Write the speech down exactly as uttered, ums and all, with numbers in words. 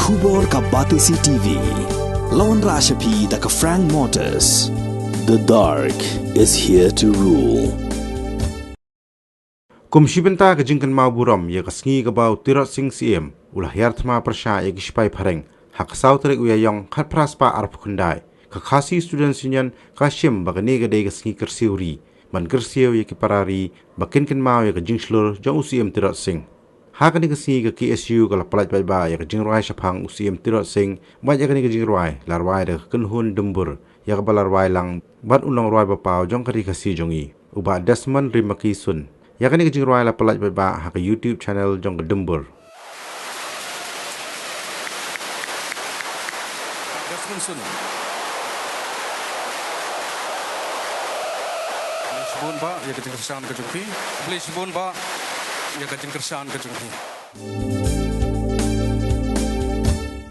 Khubor ka Batesi T V. Lawan Rashapi da ka Frank Motors. The dark is here to rule. Kum shi bynta ka jingkynmaw burom ïa ka sngi kaba u Tirot Sing Syiem u la hiar thma pyrshah ïa ki shipai phareng, ha ka saw tarik u Ïaïong khatphra spah arphew khyndai, ka Khasi Students Union ka shim ba kane ka dei ka sngi kyrsiew ri, ban kyrsiew ïa ki para ri ba kin kynmaw ïa ka jingshlur jong u Syiem Tirot Sing. Ha kane ka sngi ka K S U ka la pyllait paidbah ïa ka jingrwai shaphang u Syiem Tirot Sing, bad ïa kane ka jingrwai la rwai da ka kynhun Dumbur, ïa kaba la rwai lang bad u nongrwai ba paw jong ka Ri Khasi jong ngi, u Bah Desmond Rimaki Sun. Ïa kane ka jingrwai la pyllait paidbah ha ka YouTube channel jong ka Dumbur. Desmond Sun. Khublei shibun bah ïa ka jingkyrshan ka jong phi. Khublei shibun bah ïa ka jingkyrshan ka jong phi.